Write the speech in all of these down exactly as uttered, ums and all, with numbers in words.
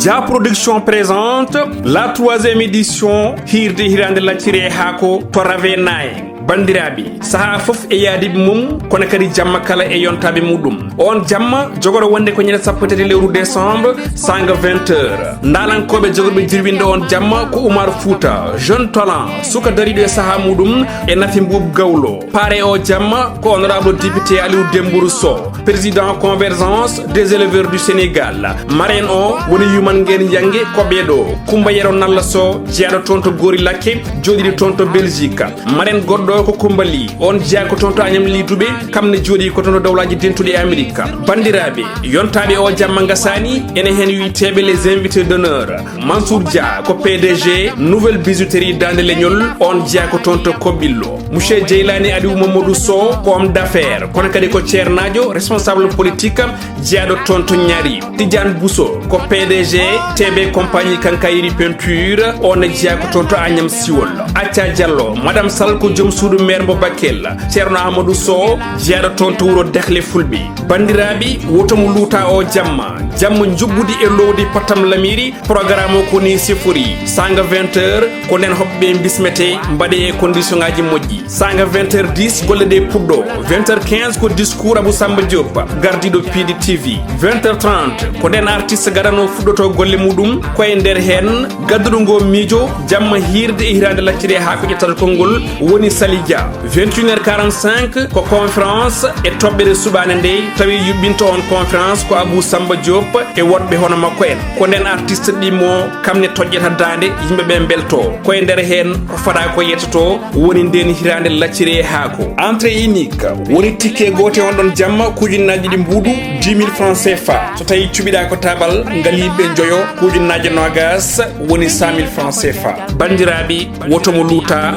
Da Production présente la troisième édition Hirde Hirande Lacciri e Haako to Ravenaye. Bandiraɓe, saha fof e yaadiɓe mum, kono kadi jamma kala e yontaɓe muɗum. On jamma jogoro wonde ko ñande sappo e tati lewru décembre, sanga vingt heures. Ndalankoɓe jogorɓe jirwinde on jamma ko Oumar Fouta, jeune talent, suka dariɗo e saha muɗum, e Nafi Mbuub Gawlo. Pare o jamma ko honorable député Aliou Dembourou Sow, président Convergence des éleveurs du Sénégal. Marraine o woni Yuman Ngeen Yange ko ɓeɗo, Kumba Yero Nalla Sow, jeyaɗo toon to Gori Lakke, joɗiɗo toon to Belgique. Marraine goɗɗo ko Kumba Ly, on jeya ko toon to Agnam Ly Toubé, kam ne joɗi ko toon to Dawlaji Dentuɗi e Amérique. Bandiraɓe, yontaɓe o jamma gasani, ene hen wiyteɓe les invités d'honneur. Mansour Dia ko P D G Nouvelle Bijouterie Dande Leñol, on jeya ko toon to Kobillo. Monsieur Jeylani Aliou Mamadou Sow ko homme d'affaires, kono kadi ko ceernajo, responsable politique, jeyaɗo toon to Ñaari. Tidiane Bousso ko P D G T B Compagnie Quincaillerie Peinture, on ne jeya ko toon to Agnam Siwol. Acca Diallo, Madame Sall ko joom suudu maire mo Bakel. Ceerno Amadou Sow, jeyaɗo toon to wuro Dexle Fulɓe. Bandiraɓe, woto mo luuta o jamma. Jamma njuɓɓudi e lowdi Patam Lamiri, programme o ko ni sifori. Sanga vingt heures, ko nden hoɓɓe bismete, mbaɗe e condition ngaji moƴƴi. Sanga vingt heures dix, golle ɗe puɗɗo. Vingt heures quinze ko discours Abou Samba Diop, gardiɗo P D T V. Vingt heures trente, ko nden artiste gadano fuɗɗoto golle muɗum, ko e nder hen gadduɗo ngo miijo, jamma hirde e hirande lacciri e haako ƴettata konngol woni Sali Dia. Vingt et une heures quarante-cinq ko conférence e toɓɓere suɓaande nde, tawi yuɓɓinto on conférence ko Abou Samba Diop e woɗɓe hono makko en. Ko nden artiste ɗimmo, kam ne toƴƴata daande, yimɓe ɓe mbelto. Ko e nder heen ko fada ko yettoto, woni nden hiraande lacciri e haako. Entrée unique, woni tikke goote on ɗon jamma, ko ujunnaaji ɗiɗi mbuuɗu, dix mille francs C F A. So tawi cuɓiɗaa ko tabal, ngaliiɓe njoyo, ko ujunnaaji noogas, woni cent mille francs C F A. Banndiraaɓe, woto mo luuta,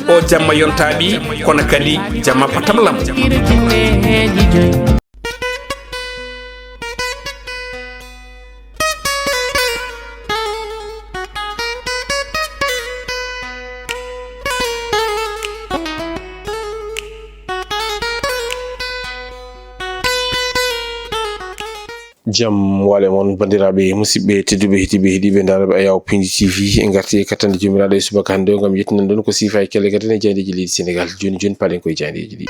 o jamma yontaaɓi, kono kadi jamma patam lam. Jam wale mon, banndiraaɓe, musidɓe tedduɓe, heɗiiɓe, heɗiiɓe ndaarooɓe Ayaw Pinji T V, en ngarti e kattanɗe joomiraaɗo e subaka hannde o ngam yettinan ɗon ko siifa e kellegaden e jayndeeji leydi Senegal. Jooni jooni, paɗen koye jayndeeji ɗi.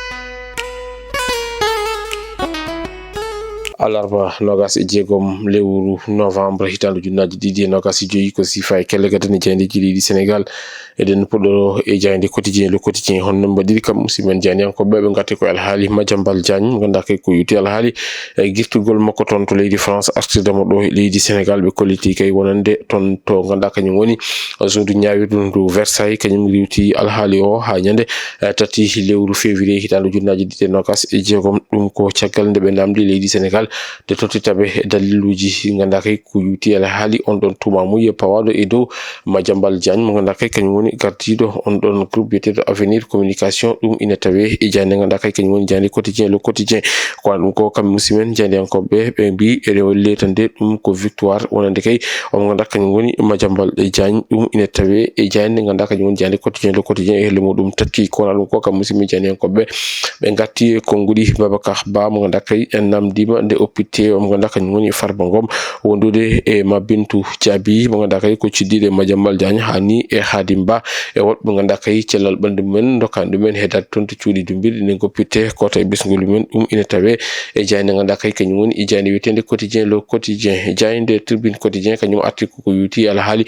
Alarba noogas e jeegom lewru novembre, hitaande ujunnaaji ɗiɗi e noogas e joyi, ko siifa e kellegaden e jayndeeji leydi Senegal. Eɗen puɗɗoro e jaaynde Quotidien, Le Quotidien, honno mbaɗiri kam musidɓe men jaayniyankooɓe ɓe ngarti ko alhaali Madiambal Diagne, mo ngannduɗaa kay ko yuti alhaali, e girtugol makko toon to leydi France, artirde mo ɗo e leydi Senegal. Ɓe kolliti kay wonande toon to ngannduɗaa kañum woni suudu ñaawirdu ndu Versailles, kañum riwti alhaali o haa ñande, eh, tati lewru février hitaande ujunnaaji ɗiɗi e noogas e jeegom. Ɗum ko caggal nde ɓe namdi leydi Senegal, nde totti tabe e daliluuji ngannduɗaa kay ko yuti alhaali on ɗon tuumaamuye pawaaɗo e dow Madiambal Diagne, mo ngannduɗaa kay kañum woni gardiiɗo on ɗon groupe biyeteeɗo Avenir Communication. Ɗum ina tawee e jaande ngannduɗaa kay kañum woni jaande Quotidien, Le Quotidien. Ko waɗa ɗum ko kam musidɓe men jaayniyankooɓe ɓe mbii eɗe waɗi leetande ɗum ko victoire wonande kay omo ngannduɗaa kañum woni Madiambal Diagne. Ɗum ina tawee e jaande ngannduɗaa kañum woni jaande Quotidien, Le Quotidien e helle muɗum tati. Ko waɗa ɗum ko kam musidɓe men jaayniyankooɓe ɓe ngatti e konnguɗi Babacar Ba mo ngannduɗaa kay en namdiima nde oppitte omo ngannduɗaa kañum woni Farba Ngom wondude e Mabintu Jaabi, mo ngannduɗaa kay ko cuddiiɗo e Madiambal Diagne, haa ni e Khadim Ba, e woɗɓe ngannduɗaa kay cellal ɓanndu men, ndokkaani ɗumen heedaade toon to cuuɗi dummbirɗi, nde ngoppitte koota e ɓesngol men. Ɗum ina tawee e jaaynde ngannduɗaa kay kañum woni e jaaynde wiyeteende Quotidien, Le Quotidien, e jaaynde Tribune Quotidien, kañum arti ko ko yuti alhaali,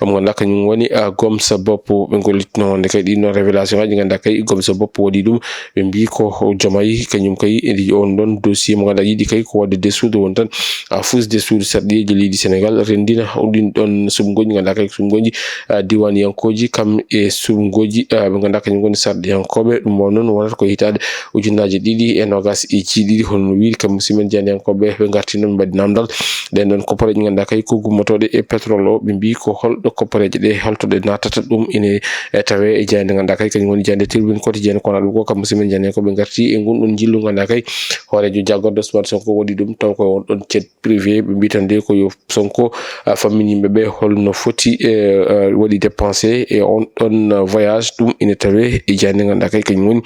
mo ngannduɗaa kañum woni, ah, Gomsa Boppo, ɓe ngollitno wonde kay ɗiɗo révélation ngaji ngannduɗaa kay Gomsa Boppo waɗi ɗum. Ɓe mbii ko Diomaye kañum kay e on ɗon dossier mo ngannduɗaa yiɗi kay ko waɗde dissoudre woni tan, ah, fusde suudu sarɗiyeeji leydi Senegal, renndina ɗin ɗon suɓngooji ngannduɗaa kay ko suɓngooji, ah, diiwaaniyankooji kam e suɓngooji, ah, ɓe ngannduɗaa kañum ngoni sarɗiyankooɓe. Ɗum o noon wonata ko hitaande ujunnaaji ɗiɗi e noogas e jeeɗiɗi, hono no wiiri kam musidɓe men jaayniyankooɓe ɓe ngarti noon ɓe mbaɗi namdal. Ɗen ɗon koppareeje ngannduɗaa kay ko gummotooɗe e pétrole o, ɓe mbii ko holɗo koppareeje ɗe, holto ɗe naatata, ɗum ine e tawee e jaaynde ngannduɗaa kay kañum woni jaaynde Tribune Quotidien. Kono ɗum ko kam musidɓe men jaayniyankooɓe ngarti e ngun ɗon njillu ngannduɗaa kay hooreejo jaggorɗo Ousmane Sonko Waɗi ɗum taw ko on ɗon cet privé, ɓe mbiyata nde ko yo Sonko, ah, fammin yimɓe ɓe holno foti, eh, eh, waɗi dépensé e on ɗon, ah, voyage. Ɗum ina tawee e jaaynde ngannduɗaa kay kañum woni,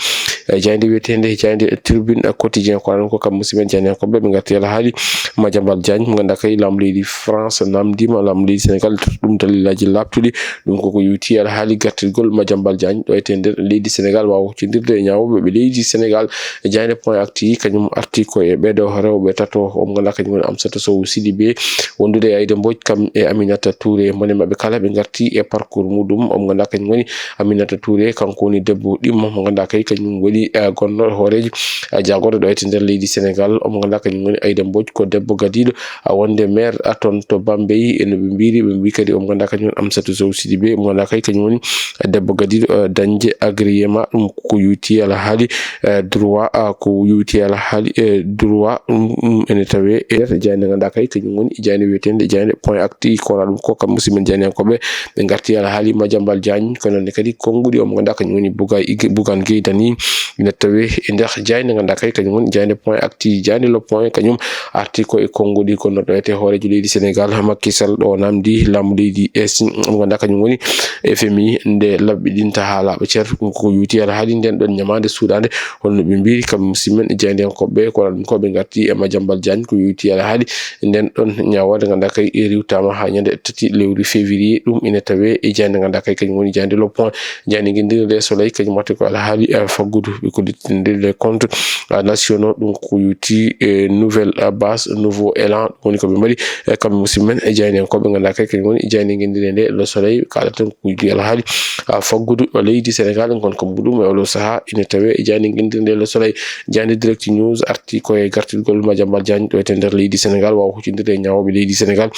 eh, jaaynde wiyeteende jaaynde Tribune Quotidien. Ko aɗon ko kam musidɓe jaayndiyankooɓe ɓe ngarti alhaali Madiambal Diagne mo ngannduɗaa kay laamu leydi France namndiima laamu leydi Sénégal, ɗum dalilaaji laaɓtuɗi. Ɗum koko yowti alhaali gartirgol Madiambal Diagne ɗo e nder leydi Sénégal, waawa huccindirde e ñaawooɓe ɓe leydi Sénégal. E jaaynde Point Actu kañum arti ko e ɓeeɗo rewɓe tato, o mo ngannduɗaa kañum woni Amsatou Sow Sidibé, wondude e Aïda Mbodj, kam e Aminata Touré. Mone maɓɓe kala ɓe ngarti e parcours muɗum. O mo ngannduɗaa kañum woni Aminata Touré, kanko woni debbo ɗimmo mo ngannduɗaa kay kañum woni, eh, gonɗo hooreejo, eh, jaagorɗo ɗo e nder leydi Sénégal. O mo ngannduɗaa kañum woni Aïda Mbodj, ko debbo gadiiɗo, ah, wonde maire, ah, toon to Bambey. E no ɓe mbiyri, ɓe mbi kadi o mo ngannduɗaa kañum woni Amsatou Sow Sidibé, mo ngannduɗaa kay kañum woni, eh, debbo gadiiɗo, eh, dañde agrément. Ɗum ko yowti alhaali, eh, droit, ah, ko yowti alhaali, eh, droit. Ɗum, ɗum ene tawee e nder jaaynde ngannduɗaa kay kañum woni jaaynde wiyeteende jaaynde Point Actu. Ko waɗa ɗum ko kam musidɓe jaayndiyankooɓe ɓe ngarti alhaali Madiambal Diagne, ko noon ne kadi konnguɗi o mo ngannduɗaa kañum woni Bougay Ig-, Bougane Gueye Dany. Ina tawee e nder jaaynde ngannduɗaa kay kañum woni jaaynde Point Actu. Jaaynde Le Point kañum arti ko e konnguɗi, kono ɗo e hooreejo leydi Sénégal Macky Sall ɗo namndi laamu leydi e si-, mo ngannduɗaa kañum woni F M I nde laɓɓiɗinta haa laaɓa cer. Ɗum ko yowti alhaali nden ɗon ñamaande suuɗaande, holno ɓe mbiyri kam musidɓe jaayndiyankooɓe, ko waɗa ɗum ko ɓe ngarti e Madiambal Diagne, ko yowti alhaali nden ɗon ñaawoore ngannduɗaa kay riiwtaama haa ñande tati lewru février. Ɗum ina tawee e jaaynde ngannduɗaa kay kañum woni jaaynde Le Point. Jaaynde ngenndiire nde Soleil kañum arti ko alhaali, eh, faggudu ɓe ko luttinde les comptes, ah, nationaux. Ɗum ko yowti e nouvelle, ah, base, nouveau élan, ɗum woni ko ɓe mbaɗi, eh, kamɓe musidɓe men e jaayndiyankooɓe ngannduɗaa kay kañum woni jaaynde ngenndiire nde Le Soleil. Kaalata tan ko yowti alhaali, ah, faggudu leydi Sénégal ngon ko muɗum e oɗo sahaa ina tawee e jaaynde ngenndiire nde Le Soleil. Jaaynde Direct News arti ko e gartirgol Madiambal Diagne ɗo e nder leydi Sénégal, waawa huccindirde e ñaawooɓe leydi Sénégal.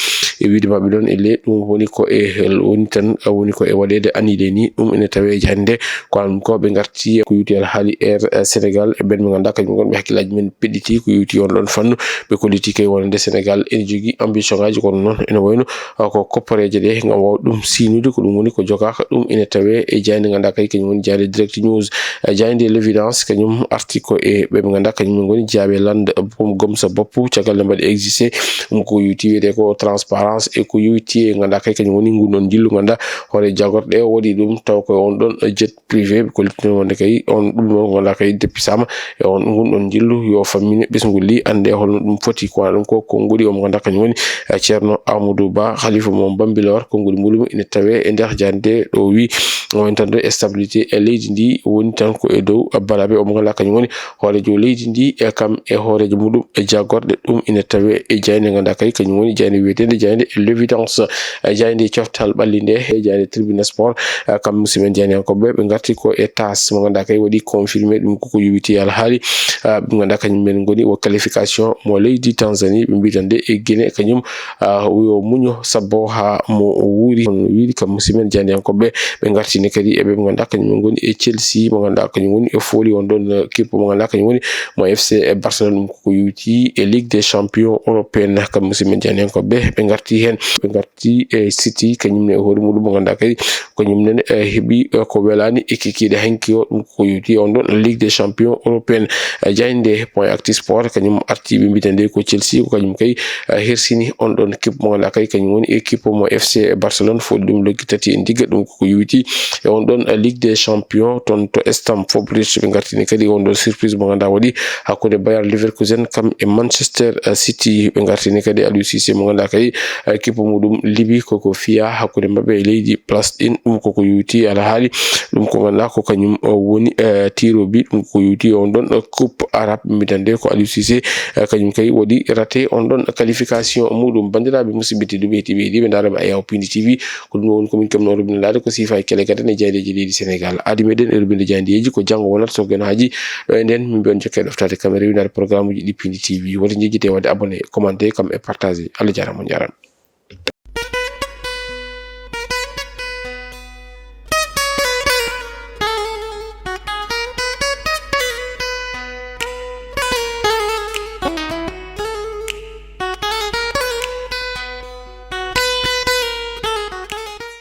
E wiyde maɓɓe ɗon e le, ɗum woni ko e, woni tan, woni ko e waɗeede annulé ni. Ɗum ene tawee e jaaynde nde. Ko an ko ɓe ngarti ko yowti alhaali Air Sénégal. E ɓen ɓe ngannduɗaa kañum ngon ɓe hakkillaaji men peɗɗiti ko yowti on ɗon fannu. Ɓe kolliti kay wonande Sénégal ene jogii ambition ngaaji, kono noon ene wayno, ah, ko kopporeeje ɗe ngam waaw ɗum siynude ko ɗum woni ko jogaaka. Ɗum ene tawee e jaaynde ngannduɗaa kay kañum woni jaaynde Direct News. Eh, jaaynde L'Évidence kañum arti ko e ɓe ɓe ngannduɗaa kañum ngoni jaaɓe lande, um, gomsa boppu caggal nde mbaɗi existé. Um, ko yowti wiyetee ko transparence e ko yowti e ngannduɗaa kay kañum woni ngun ɗon njillu ngannduɗaa hoore jaagorɗe o waɗi ɗum taw ko on ɗon jet privé, ɓe kollitino wonde kay on ɗum ɗon ngannduɗaa kay deppisaama e on ngun ɗon njillu yo fammine ɓesngu li annde holno ɗum foti. Ko waɗa ɗum ko konnguɗi o mo ngannduɗaa kañum woni, eh, Ceerno Amadou Ba, Khalifa mo Bambilor, konnguɗi muɗum ina tawee e nder jaaynde ɗo wi o woni tan ɗo e stabilité e leydi ndi woni tan ko e dow balaɓe. O mo ngannduɗaa kañum woni hooreejo leydi ndi e kam e hooreejo muɗum e jaagorɗe. Ɗum ina tawee e jaaynde ngannduɗaa kay kañum woni jaaynde wiyeteende jaaynde L'Évidence. Eh, jaaynde coftal ɓalli nde e jaaynde Tribune Sport, eh, kam musidɓe jaayndiyankooɓe ɓe ngarti ko e tas mo ngannduɗaa kay waɗi confirmé ɗum koko yowiti alhaali, ah, ɓe ngannduɗaa kañum men ngoni o qualification mo leydi Tanzanie. Ɓe mbiyata nde e Guinée kañum, ah, yo muño sabbo haa mo wuuri. Kono wiiri kam musidɓe jaayndiyankooɓe ɓe ngartini kadi e ɓe ɓe ngannduɗaa kañum men ngoni e Chelsea mo ngannduɗaa kañum woni e fooli on ɗon, eh, kippo mo ngannduɗaa kañum woni mo F C Barcelone. Ɗum koko yowti e Ligue des Champions européenne kam musidɓe jaayndiyankooɓe ɓe ngarti heen. Ɓe ngarti e City kañum ne e hoore muɗum mo ngannduɗaa kadi kañum nene, eh, heɓi, eh, ko welaani e kikiiɗe hanki o. Ɗum ko yowti on ɗon Ligue des Champions européenne. Eh, jaaynde Point Actu Sport kañum arti ɓe mbiyata nde ko Chelsea ko kañum kay, eh, hersini on ɗon équipe mo ngannduɗaa kay kañum woni équipe mo F C Barcelone fooli ɗum loggi tati e ndigga. Ɗum koko yowiti e on ɗon Ligue des Champions toon to Stamford Bridge. Ɓe ngartini kadi on ɗon surprise mo ngannduɗaa waɗi hakkunde Bayer Leverkusen kam e Manchester, eh, City. Ɓe ngartini kadi Aliou Cissé mo ngannduɗaa kadi, eh, équipe muɗum libi koko fiya hakkunde maɓɓe e leydi Palestine. Ɗum koko yowiti alhaali. Ɗum ko ngannduɗaa ko kañum, eh, woni, eh, tirobi. Ɗum ko yowiti on ɗon, eh, coupe arabe mbiyata nde ko Aliou Cissé, eh, kañum kay waɗi raté on ɗon qualification muɗum. Banndiraaɓe musidɓe tedduɓe heɗiiɓe heɗiiɓe ndaarooɓe Ayaw Pindi T V. Ko ɗum ɗo woni ko min keɓnoo rubindaade ko siifa e kele gadane e jaayndeeji leydi Sénégal. Aadi meɗen e rubinde jaayndeeji ko janngo wonata so geno haaji ɗo e nden min mbiyon jokke ɗoftaade kamere windaade programme uji ɗi Pindi T V. Woto njejjite waɗde abonné, commenté kam e partagé. Allah jaaraama, on jaaraama.